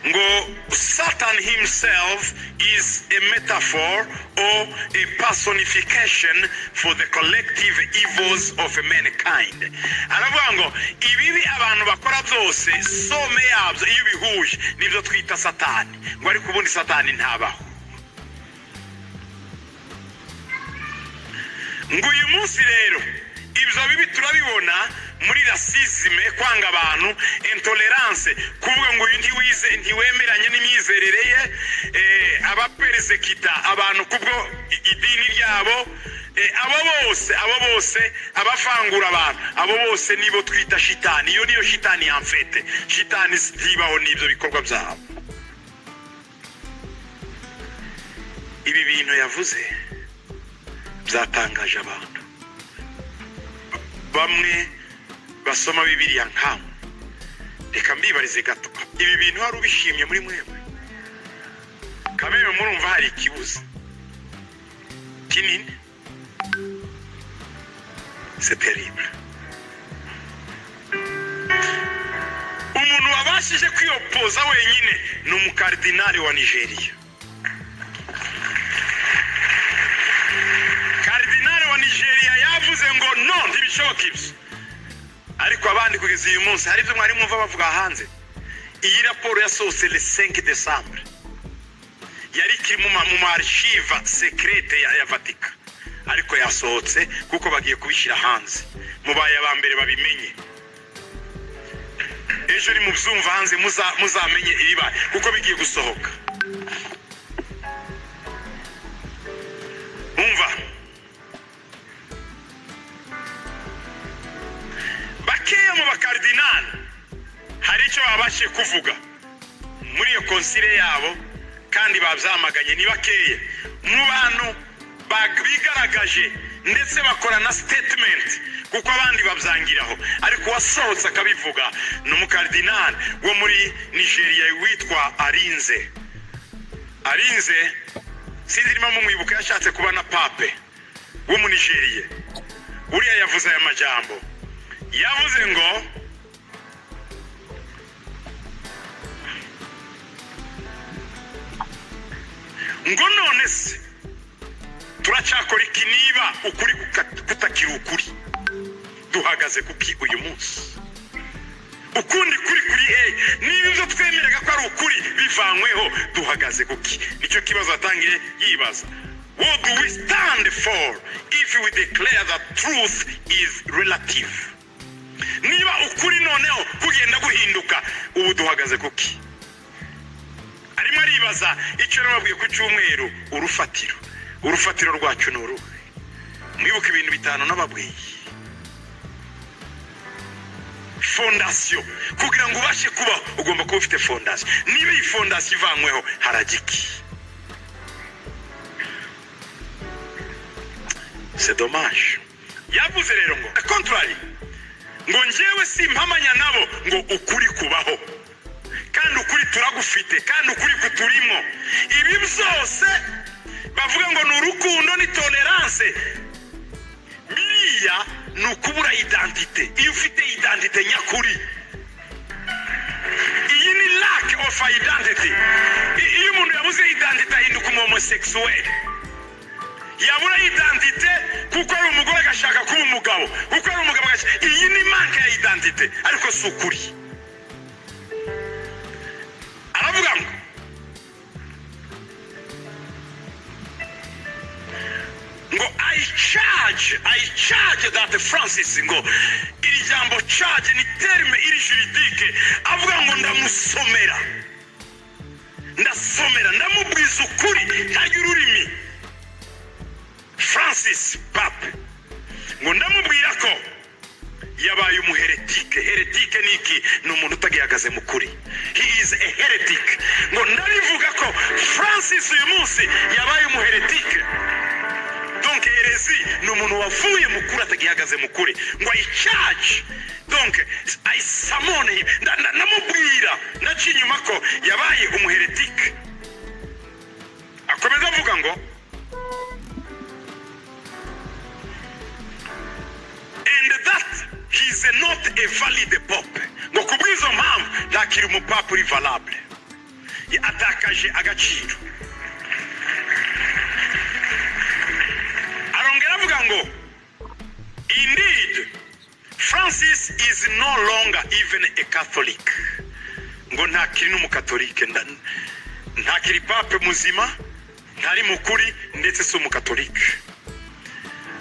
Ngo Satan himself is a metaphor or a personification for the collective evils of mankind. Aravuga ngo ibibi abantu bakora byose, somme yabyo iyo ubihuje nibyo twita Satani, ngo ariko ubundi Satani ntabaho. Ngo uyu munsi rero ibyo bibi turabibona muri racisme, kwanga abantu, intolerance, kuvuga ngo uyu ntiwize, ntiwemeranye n'imyizerere ye, abaperesekita abantu kubwo idini ryabo, abo bose abavangura abantu, abo bose nibo twita shitani. Iyo niyo shitani yamfete. Shitani ntibaho n'ibyo bikorwa byabo. Ibi bintu yavuze Byatangaje abantu bamwe basoma Bibiliya nkamwe. Reka mbibarize gato: ibi bintu hari ubishimye muri mwebwe? Kameme, murumva hari ikibuze kinini. C'est terrible. Umuntu wabashije kwiyopoza wenyine ni umukardinali wa Nigeria. Karidinali wa Nigeria yavuze ngo: "No, ntibishoboka ibyo." Ariko abandi kugeza uyu munsi hari ibyo mwari mwumva bavuga hanze. Iyi raporo yasohotse le 5 décembre, yari ikiri mu ma archives secrètes ya Vatican, ariko yasohotse kuko bagiye kubishyira hanze. Mubaye aba mbere babimenye. Ejo ni mubyumva hanze, muzamenye ibibaye kuko bigiye gusohoka. Umva, bakeya mu bakardinali hari icyo babashije kuvuga muri iyo concile yabo kandi babyamaganye. Ni bakeya mu bantu bigaragaje ndetse bakora na statement, kuko abandi babyangiraho, ariko uwasohotse akabivuga ni umukardinali wo muri Nigeria witwa Arinze. Arinze, sinzi niba mumwibuka, yashatse kuba na pape wo mu Nigeria. Uriya yavuze aya majambo, yavuze ngo none se turacyakora iki niba ukuri kutakiri ukuri? Duhagaze kuki uyu munsi? Ukundi kuri kuri hehe niba ibyo twemeraga ko ari ukuri bivanyweho? Duhagaze kuki? Nicyo kibazo atangiye yibaza: "What do we stand for if we declare that truth is relative?" Niba ukuri noneho kugenda guhinduka, ubu duhagaze kuki? Arimo aribaza icyo nababwiye ku cyumweru: urufatiro. Urufatiro rwacu ni uruhe? Mwibuke ibintu bitanu nababwiye: fondation. Kugira ngo ubashe kubaho ugomba kuba ufite fondation. Niba iyi fondation ivanyweho, harajya iki? C'est dommage. Yavuze rero ngo contrary, ngo njyewe simpamanya nabo, ngo ukuri kubaho kandi ukuri turagufite kandi ukuri kuturimo. Ibi byose bavuga ngo ni urukundo, ni tolérance, biriya ni ukubura identité. Iyo ufite identité nyakuri, iyi ni lack of identity. Iyo umuntu yabuze identité ahinduka umu homosexuel. Yabura identité kuko ari umugore agashaka kuba umugabo, kuko ari umugabo agashaka. Iyi ni manque ya identité, ariko si ukuri. Aravuga ngo I charge that Francis", ngo iri jambo charge ni terme iri juridique. Avuga ngo ndamusomera, ndasomera, ndamubwiza ukuri ntajya ururimi. Francis Pape, ngo ndamubwira ko yabaye umu hérétique. Hérétique ni iki? Ni umuntu utagihagaze mu kuri. He is a heretic. Ngo ndabivuga ko Francis uyu munsi yabaye umu hérétique. Donc hérésie ni umuntu wavuye mu kuri, atagihagaze mu kuri. Ngo I charge, donc I summon him. Ndamubwira, ndaca inyuma ko yabaye umu hérétique. Akomeza avuga ngo and that he is not a valid pope. Ngo ku bw'izo mpamvu ntakiri umupapa uri valable, atakaje agaciro. Arongera avuga ngo indeed, Francis is no longer even a Catholic. Ngo ntakiri n'umukatolike, ntakiri pape muzima, ntari mukuri, ndetse si umukatolike.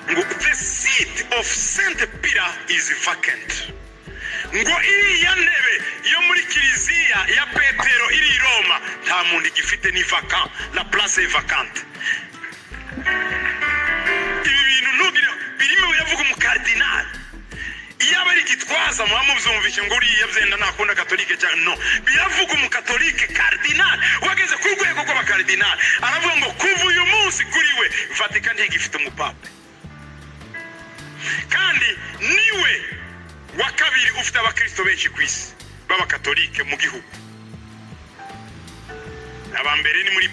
Ngo the seat of Saint Peter is vacant. Ngo iriya ntebe yo muri kiliziya ya Petero iri i Roma nta muntu igifite, ni vacant, la place est vacante. Ibi bintu ntugire birimo biravuga umukardinali. Iyo aba ari Gitwaza muba mubyumvishe ngo uriya byenda ntakunda katolike cyangwa no. Biravuga umukatolike kardinali wageze ku rwego rw'abakardinali. Aravuga ngo kuva uyu munsi kuri we Vatican ntigifite umupape. Kandi niwe wa kabiri ufite abakristo benshi ku isi b'abakatolike mu gihugu. Aba mbere ni muri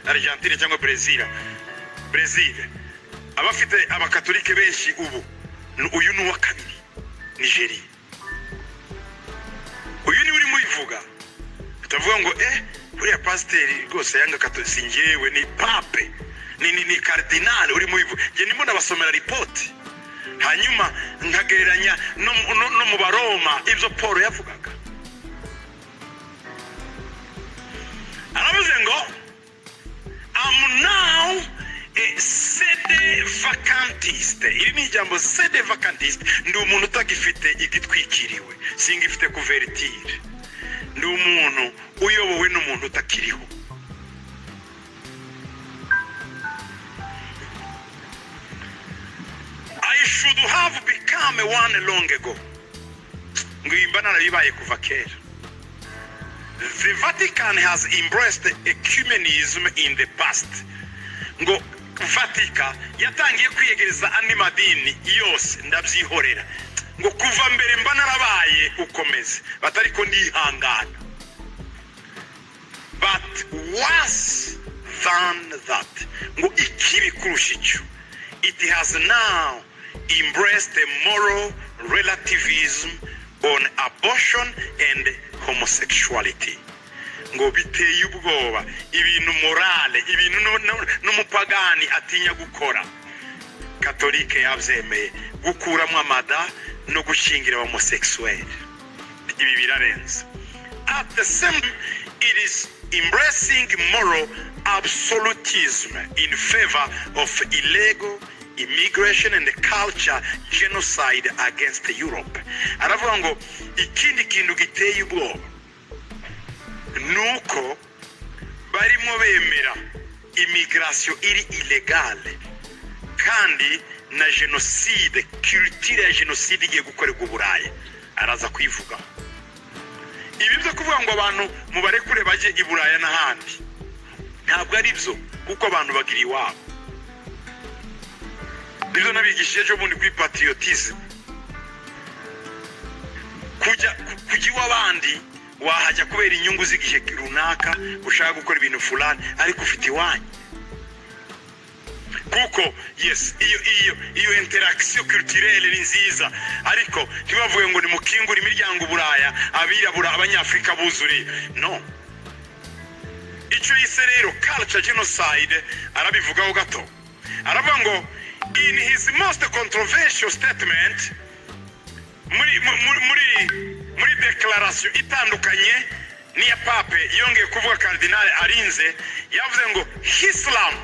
Argentine cyangwa Brazil. Abafite abakatolike benshi ubu uyu ni uwa kabiri, Nigeria. Uyu niwe urimo ubivuga. Utavuga ngo buriya pasiteri rwose yanga katolike. Si njyewe, ni pape, ni cardinal urimo ubivuga. Njye ndimo ndabasomera ripoti, hanyuma nkagereranya no mu Baroma ibyo Paul yavugaga. Aravuze ngo: "Am now a sede vacantiste." Iri ni ijambo, sede vacantiste. Ndi umuntu utagifite igitwikiriwe, singifite couverture, ndi umuntu uyobowe n'umuntu utakiriho. "I should have become one long ago." Ngo imba narabibaye kuva kera. "The Vatican has embraced ecumenism in the past." Ngo Vatican yatangiye kwiyegereza andi madini yose, ndabyihorera. Ngo kuva mbere mba narabaye ukomeze batariko ndihangana. "But worse than that," ngo ikibi kurusha icyo, "it has now embraced a moral relativism on abortion and homosexuality. Ngo biteye ubwoba, ibintu morale, ibintu n'umupagani atinya gukora, Katolike yabyemeye, gukuramo amada no gushyingira homosexuel. Ibi birarenze. "At the same, it is embracing moral absolutism in favor of illegal immigration and culture genocide against Europe." Aravuga ngo ikindi kintu giteye ubwoba ni uko barimo bemera immigration iri illégale, kandi na jenoside, culture ya jenoside igiye gukorerwa Uburayi. Araza kuyivugaho. Ibi byo kuvuga ngo abantu mubarekure bajye i Buraya n'ahandi ntabwo ari byo, kuko abantu bagira iwabo. Nibyo nabigishije ejo bundi kuri patriotism. Kujya iw'abandi, wahajya kubera inyungu z'igihe runaka, ushaka gukora ibintu fulani, ariko ufite iwanyu. Kuko yes, iyo interaction culturelle ni nziza, ariko ntibavuge ngo nimukingure imiryango Buraya, abirabura, Abanyafurika buzuriye. No icyo yise rero culture genocide arabivugaho gato. Aravuga ngo in his most controversial statement, muri declaration itandukanye n'iya pape, yongeye kuvuga Cardinal Arinze yavuze ngo "Islam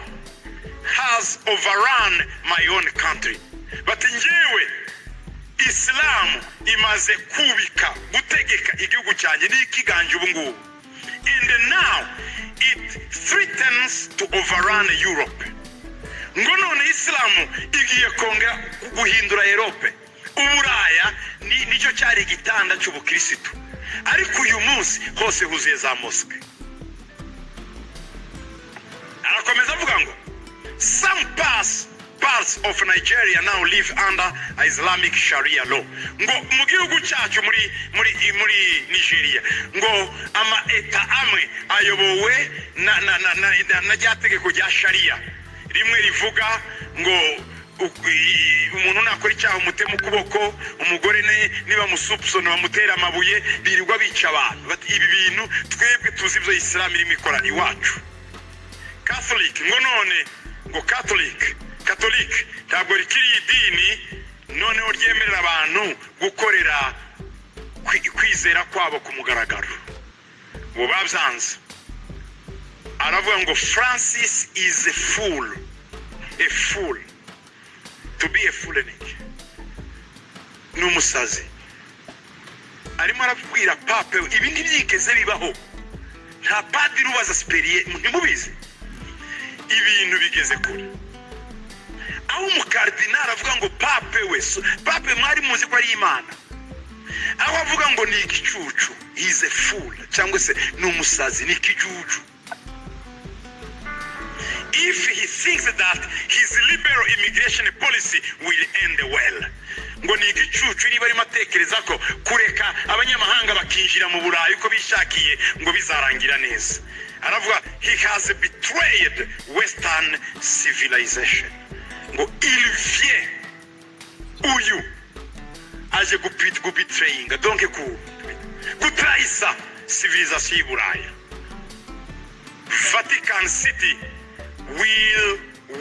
has overrun my own country." Bati njyewe Isilamu imaze kubika, gutegeka igihugu cyanjye, n'ikiganje ubu ngubu. "And now it threatens to overrun Europe." Ngo none Isilamu igiye kongera guhindura Europe. Uburaya nicyo cyari igitanda cy'ubukirisitu, ariko uyu munsi hose huzuye za mosque. Arakomeza avuga ngo "Some parts of Nigeria now live under Islamic Sharia law." Ngo mu gihugu cyacu muri Nigeria, ngo ama eta amwe ayobowe na rya tegeko rya Sharia rimwe rivuga ngo umuntu nakora icyaha umutema ukuboko, umugore niba musupsona bamutera amabuye, birirwa bica abantu. Bati ibi bintu twebwe tuzi ibyo Isilamu irimo ikora iwacu. Catholic, ngo none ngo Catholic ntabwo rikiri idini noneho ryemerera abantu gukorera kwizera kwabo ku mugaragaro. Ubu babyanze. Aravuga ngo "Francis is a fool." A fool, to be a fool ni iki? Ni umusazi. Arimo arabwira pape. Ibi ntibyigeze bibaho, nta padiri ubaza supérieur. Ntimubizi, ibintu bigeze kure, aho umukardinali avuga ngo pape we, pape mwari muzi ko ari Imana, aho avuga ngo ni igicucu, he is a fool, cyangwa se ni umusazi, ni ikijuju. If he thinks that his liberal immigration policy will end well. Ngo ni igicucu niba arimo atekereza ko kureka abanyamahanga bakinjira mu Burayi uko bishakiye ngo bizarangira neza. Aravuga, he has betrayed Western civilization. Ngo il vient, uyu aje gubetrayinga, donc ku gutrahisa civilisation y'i Buraya. Vatican City will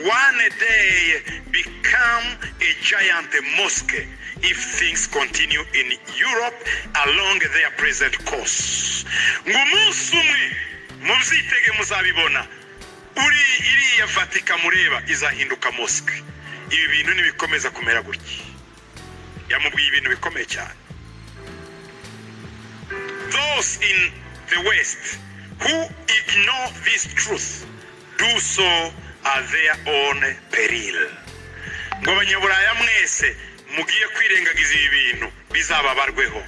one day become a giant mosque if things continue in Europe along their present course. Ngo umunsi umwe mubyitege, muzabibona, uri iriya Vatican mureba izahinduka mosque ibi bintu nibikomeza kumera gutya. Yamubwiye ibintu bikomeye cyane. Those in the West who ignore this truth do so at their own peril. Ngo Abanyaburaya mwese mugiye kwirengagiza ibi bintu, bizababarweho.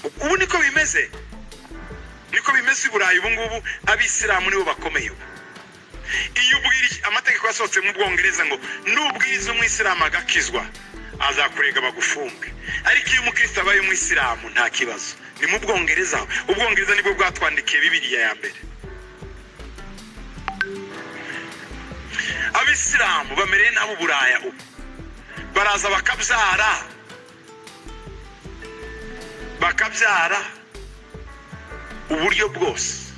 Ubu niko bimeze, niko bimeze i Burayi ubu ngubu. Abisilamu nibo bakomeye ubu. Iyo ubwira, amategeko yasohotse mu Bwongereza ngo nubwiriza umwisilamu agakizwa, azakurega bagufunge, ariko iyo umukristo abaye umwisilamu nta kibazo. Ni mu Bwongereza. Ubwongereza nibwo bwatwandikiye Bibiliya ya mbere. Abisilamu bamereye nabi Uburaya ubu. Baraza bakabyara, bakabyara uburyo bwose,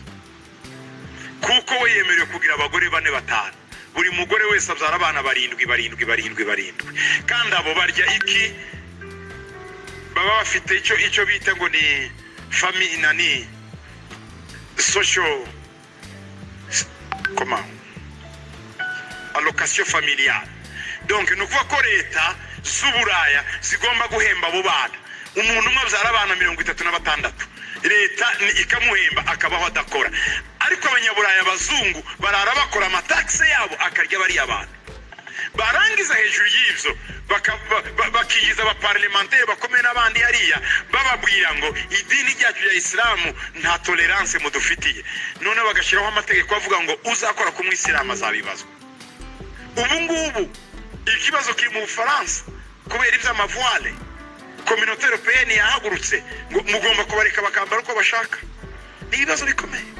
kuko we yemerewe kugira abagore bane, batanu. Buri mugore wese abyara abana barindwi, barindwi, barindwi, barindwi. Kandi abo barya iki? Baba bafite icyo bita ngo ni famille nani, social, comment, allocation familiale. Donc ni ukuvuga ko leta z'Uburaya zigomba guhemba abo bana. Umuntu umwe abyara abana 36, leta ikamuhemba akabaho adakora. Ariko Abanyaburaya, abazungu, barara bakora, amataxes yabo akarya bariya bantu. Barangiza hejuru y'ibyo bakinjiza abaparlementaires bakomeye n'abandi hariya, bababwira ngo idini ryacu rya isilamu nta tolerance mudufitiye. Noneho bagashyiraho amategeko avuga ngo uzakora ku mwisilamu azabibazwa. Ubu ngubu ikibazo kiri mu Bufaransa kubera iby'amavoile. Communauté européenne yahagurutse ngo mugomba kubareka bakambara uko bashaka. Ni ibibazo bikomeye.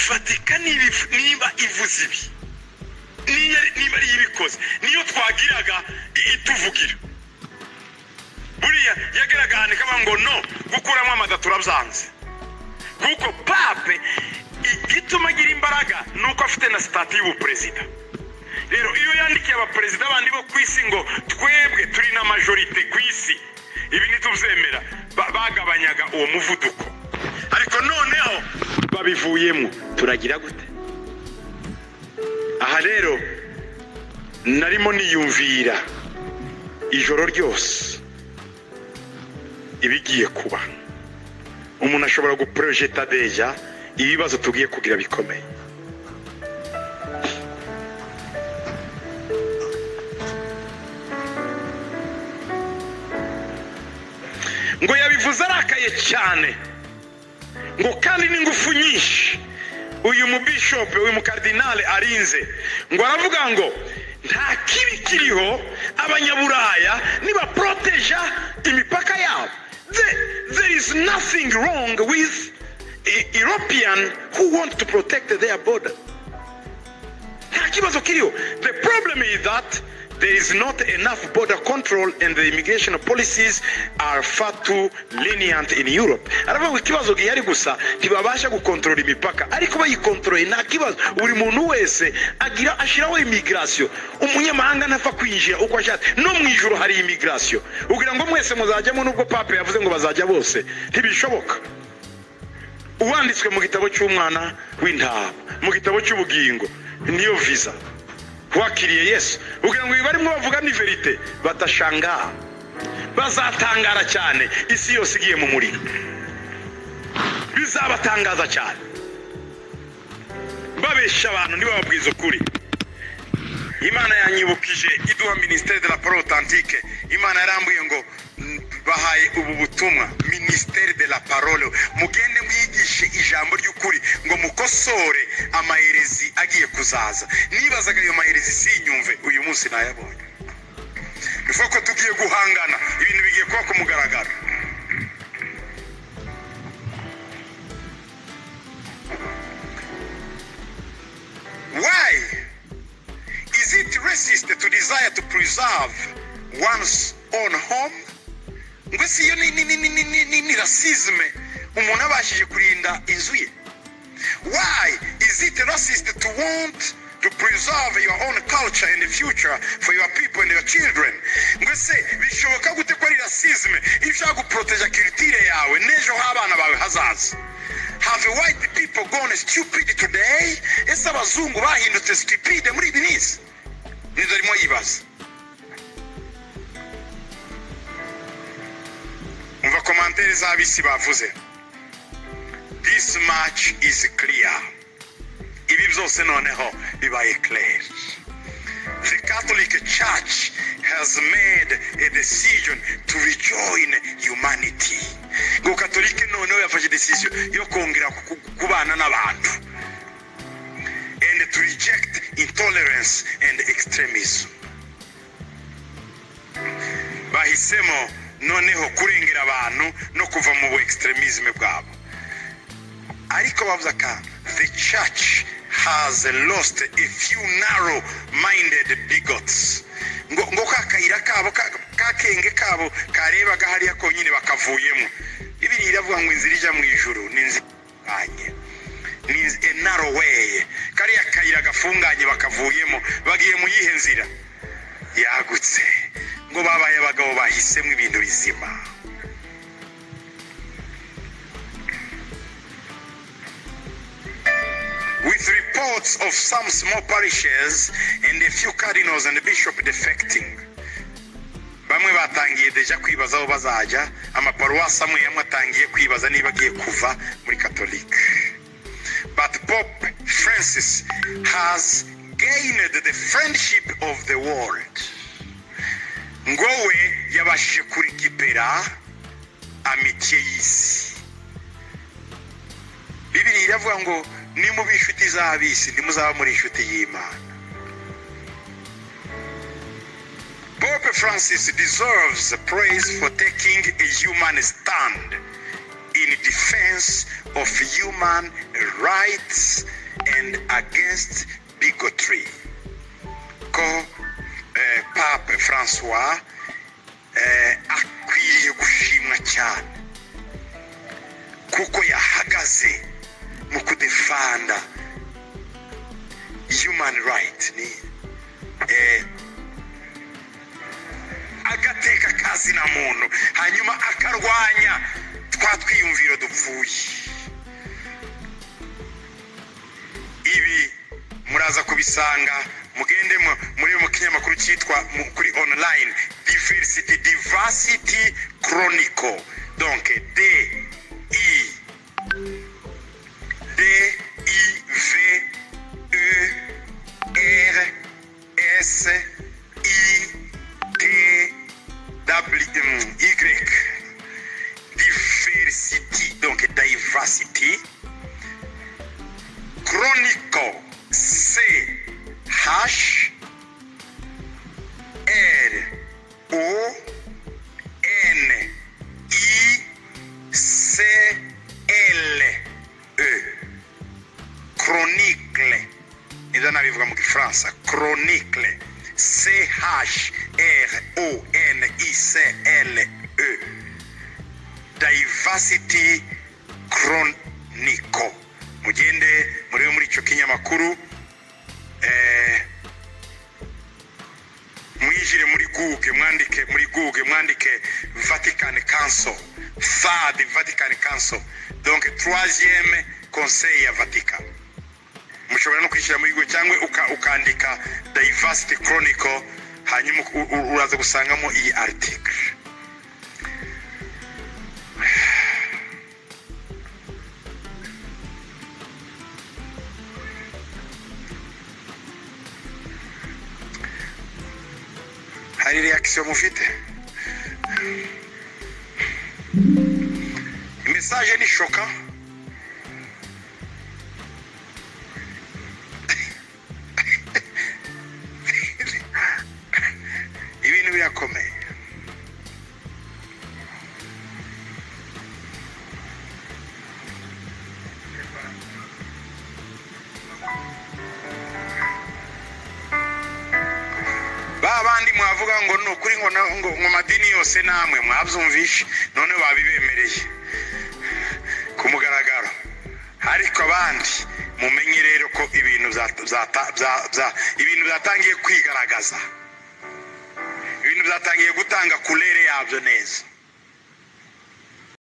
Vatican niba ivuze ibi, niba ariyo ibikoze, niyo twagiraga ituvugira. Buriya yageraga ahantu ikavuga ngo no gukuramo amada turabyanze, kuko pape igituma agira imbaraga ni uko afite na statut y'ubuperezida. Rero iyo yandikiye abaperezida bandi bo ku isi ngo twebwe turi na majorité ku isi, ibi ntitubyemera, bagabanyaga uwo muvuduko. Ariko noneho babivuyemo, turagira gute? Aha rero narimo niyumvira ijoro ryose ibigiye kuba. Umuntu ashobora guprojeta déjà ibibazo tugiye kugira bikomeye. Ngo yabivuze arakaye cyane, ngo kandi n'ingufu nyinshi. Uyu mubishopu, uyu mukardinale arinze, ngo aravuga ngo nta kibi kiriho Abanyaburaya nibaproteja imipaka yabo. There is nothing wrong with European who want to protect their border. Nta kibazo kiriho. The problem is that there is not enough border control and the immigration policies are far too lenient in Europe. Aravuga ngo ikibazo gihari gusa ntibabasha gukontorora imipaka, ariko bayikontorore nta kibazo. Buri muntu wese agira ashyiraho immigration, umunyamahanga ntapfa kwinjira uko ashatse. No mu ijoro hari immigration. Ugira ngo mwese muzajyamo? Nubwo pape yavuze ngo bazajya bose, ntibishoboka. Uwanditswe mu gitabo cy'umwana w'intama, mu gitabo cy'ubugingo, niyo visa, wakiriye Yesu. Kugira ngo ibi barimo bavuga ni vérité, batashangaa, bazatangara cyane isi yose igiye mu muriro. Bizabatangaza cyane. Babesha abantu, ntibababwize ukuri. Imana yanyibukije iduha Ministère de la Parole Authentique. Imana yarambwiye ngo bahaye ubu butumwa, Ministère de la Parole, mugende mwigishe ijambo ry'ukuri, ngo mukosore ama hérésies agiye kuzaza. Nibazaga ayo ma hérésies sinyumve, uyu munsi nayabonye. Bivuga ko tugiye guhangana, ibintu bigiye kuba ku mugaragaro. Why is it racist to desire to preserve one's own home? Ngo si iyo ni racisme umuntu abashije kurinda inzu ye? Why is it racist to want to preserve your own culture and the future for your people and your children? Ngo se bishoboka gute ko ari racisme iyo ushaka guproteja culture yawe n'ejo h'abana bawe hazaza? Have white people gone stupid today? Ese abazungu bahindutse stupid muri iyi minsi? Nizo arimo yibaza. Umva commentaires z'abisi bavuze: "This much is clear." Ibi byose noneho bibaye clear. "The Catholic Church has made a decision to rejoin humanity." Ngo Katolike noneho yafashe decision yo kongera kubana n'abantu, "and to reject intolerance and extremism." Bahisemo noneho kurengera abantu no kuva mu bu extrémisme bwabo. Ariko bavuze akantu: "The church has lost a few narrow minded bigots." Ngo ka kayira kabo, ka kenge kabo karebaga hariya konyine bakavuyemo. Bibiliya iravuga ngo inzira ijya mu ijuru ni inzira ifunganye, ni a narrow way. Kariya kayira gafunganye bakavuyemo, bagiye mu yihe nzira yagutse. Ngo babaye abagabo bahisemo ibintu bizima. "With reports of some small parishes and a few cardinals and bishop defecting." Bamwe batangiye déjà kwibaza aho bazajya. Amaparuwasi amwe amwe atangiye kwibaza niba agiye kuva muri Katolike. "But Pope Francis has gained the friendship of the world." Ngo we yabashije kurécupéra amitié y'isi. Bibiliya iravuga ngo nimuba inshuti z'ab'isi ntimuzaba muri inshuti y'Imana. "Pope Francis deserves praise for taking a human stand in defense of human rights and against bigotry." Ko Pape Francois akwiriye gushimwa cyane kuko yahagaze mu kudefanda human right, ni agateka kazina muntu, hanyuma akarwanya twa twiyumviro dupfuye. Ibi muraza kubisanga, mugende muri mu kinyamakuru cyitwa kuri online Diversity Chronicle, donc D I D I V E R S I T W Y, Diversity, donc Diversity Chronicle, C H R O N I C L E, Chronicle, nibyo nabivuga mu Gifaransa, Chronicle, C H R O N I C L E, Diversity Chronicle. Mugende murebe muri icyo kinyamakuru, mwinjire muri Google, mwandike muri Google, mwandike Vatican Council, Third Vatican Council, donc troisième conseil ya Vatican. Mushobora no kwishyira muri Google cyangwa ukandika Diversity Chronicle, hanyuma uraza gusangamo iyi article. Hari réaction mufite? Message ni choquant. Ibintu birakomeye. Ba bandi mwavuga ngo ni ukuri, ngo ngo madini yose namwe mwabyumvishe, none babibemereye ku mugaragaro. Ariko abandi mumenye rero ko ibintu byatangiye kwigaragaza, ibintu byatangiye gutanga couleur yabyo neza.